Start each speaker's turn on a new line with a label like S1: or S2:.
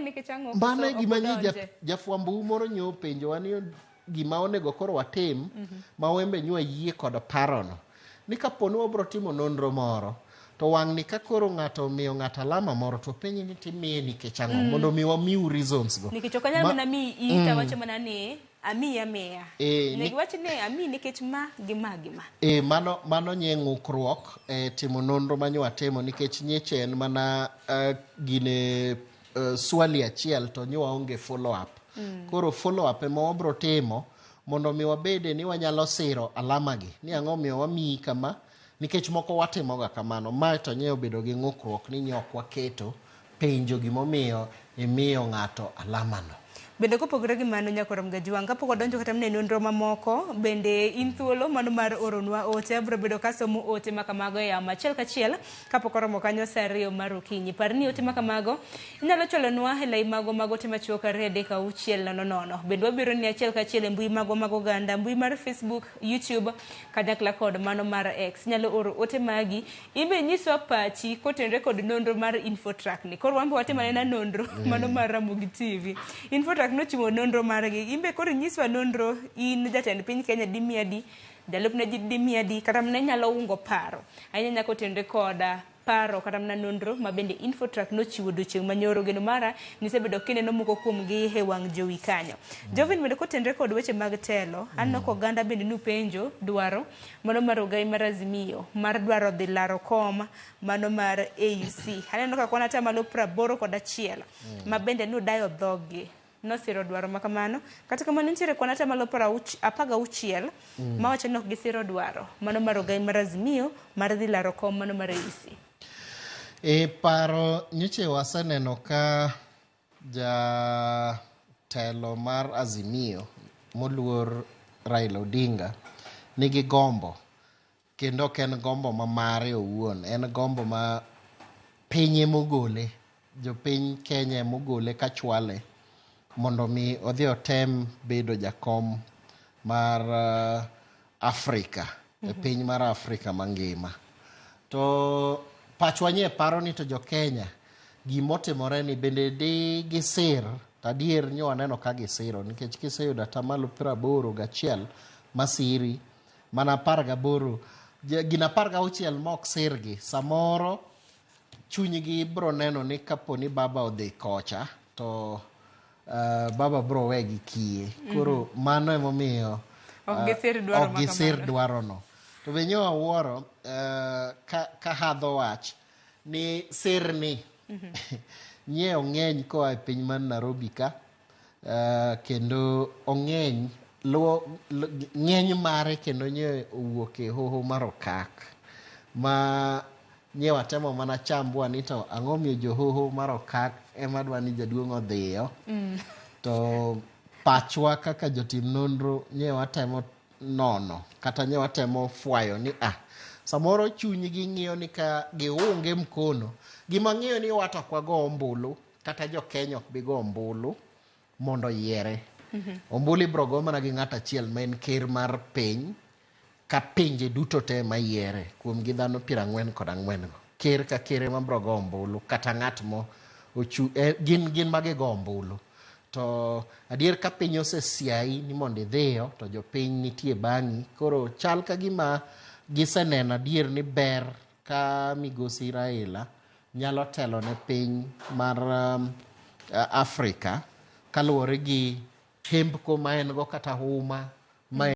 S1: Nikech ang'o?
S2: Mano e
S1: Koso
S2: gima
S1: ok
S2: nyi
S1: odonje?
S2: Jafwambo moro nyo openjowa ni gima onego koro watim ma wembe nywa yie kod parono. Ni kapo ni wabro timo nonro moro, to wang' ni ka koro ng'ato omiyo ng'ato alama moro to penji ni timiye nikech ang'o mondo mi wamiu reasons go.
S1: Nikech ok anyal mana miyi i tawacho mana ni amiyi amiya. Onego iwach ni amiyi nikech ma gi ma gi ma.
S2: E, mano nye ng'ukruok e timo nonro ma nyo watimo nikech nyeche en mana gine swali achiel to nyo waonge follow up. Koro follow up ema wabro timo mondo mi wabede ni wanyalo siro alama gi ni ang'o miyo wamiyi kama nikech moko watimoga kamano ma to nye obedo gi ng'ukruok ni nye ok waketo penjo gimomiyo imiyo ng'ato alamano.
S1: Bende kopogore gi mano Nyakoro Mgajwang', kapok wadonjo kata mana e nonro mamoko, bende in thuolo mano mar oronwa ote, abiro bedo kasomo ote ma kamago e yamo achiel kachiel kapok oromo kanyo saa 2 mar okinyi. Par ni ote ma kamago inyalo chwalonwa e lai magwa mag ote machuok 2 3 6 0 0. Bende wabiro ni achiel kachiel e mbui magwa mag oganda, mbui mar Facebook, YouTube, kanyakla kod mano mar X. Inyalo oro ote magi, in be inyiswa pachi kotenore kod nonro mar Infotrack ni. Koro wan be watimo anena nonro mano mar Ramogi TV. Infotrack nochiwo nonro margi. In be koro inyiswa nonro, in jatend piny Kenya dimiyi adi, jalupne dimiyi adi, kata mana inyalo ungo paro. Ahinya ahinya kotenore kod paro kata mana nonro ma bende Infotrack nochiwo odiochieng' manyoro. Geno mara nisebedo kineno moko kuomgi e wang' jowi kanyo. Jovin bende kotenore kod weche mag telo, aneno ka oganda bende nupenjo dwaro mano mar ogai mar Azimio mar dwaro dhi laro kom mano mar AUC. Aneno ka kwan atamalo 81 ma bende nudayo dhoggi nosiro dwaro ma kamano. Kata kamano nitiere kwan atamalo 16 mawacho ni ok gisiro dwaro mano mar ogai mar Azimio mar dhi laro kom mano mar AUC.
S2: E paro nyocha waseneno ka jatelo mar Azimio moluor Raila Odinga nigi gombo kendo ok en gombo ma mare owuon, en gombo ma piny emogole, jopiny Kenya emogole kachwale mondo mi odhi otem bedo jakom mar Afrika, e piny mar Afrika mangima. To pachwa nye paro ni to jo Kenya gimotimore ni bende di gisir, to adier nyo waneno ka gisiro nikech kiseyudo atamalo 81 masiri mana 18 gin 16 mok sirgi samoro chunygi bro neno ni kapo ni baba odhi kocha to baba bro wegi kiye. Koro mano emomiyo
S1: Ok gisir dwaro
S2: ok gisir
S1: ma kamano.
S2: dwarono. To be nyo awuoro ka hadho wach ni sirni nye ong'eny koa e piny mar Nairobi ka kendo ong'eny luwo ng'eny mare kendo nye owuok e hoho mar Okak ma nye watemo mana chambwa ni to ang'o miyo johoho mar Okak ema dwa ni jaduong' odhiyo. To pachwa kaka jotim nonro nye watemo nono kata nye watemo fwayo ni samoro chunygi ng'iyo ni ka giunge mkono gima ng'iyo ni wato ok wago ombulu kata jo Kenya ok bi go ombulu mondo oyiere. Ombulu ibro go mana gi ng'ato achiel ma en ker mar piny ka pinje duto te mayiere kuom gi dhano 44 go. Ker ka ker ema bro go ombulu kata ng'at mo ochu, gin magigo ombulu. To adier ka piny osesiayi ni mondo idhiyo to jopiny nitie bang'i. Koro chal ka gima giseneno adier ni ber ka migosi Raila nyalo telo ne piny mar Afrika kaluwore gi hembko ma en go kata huma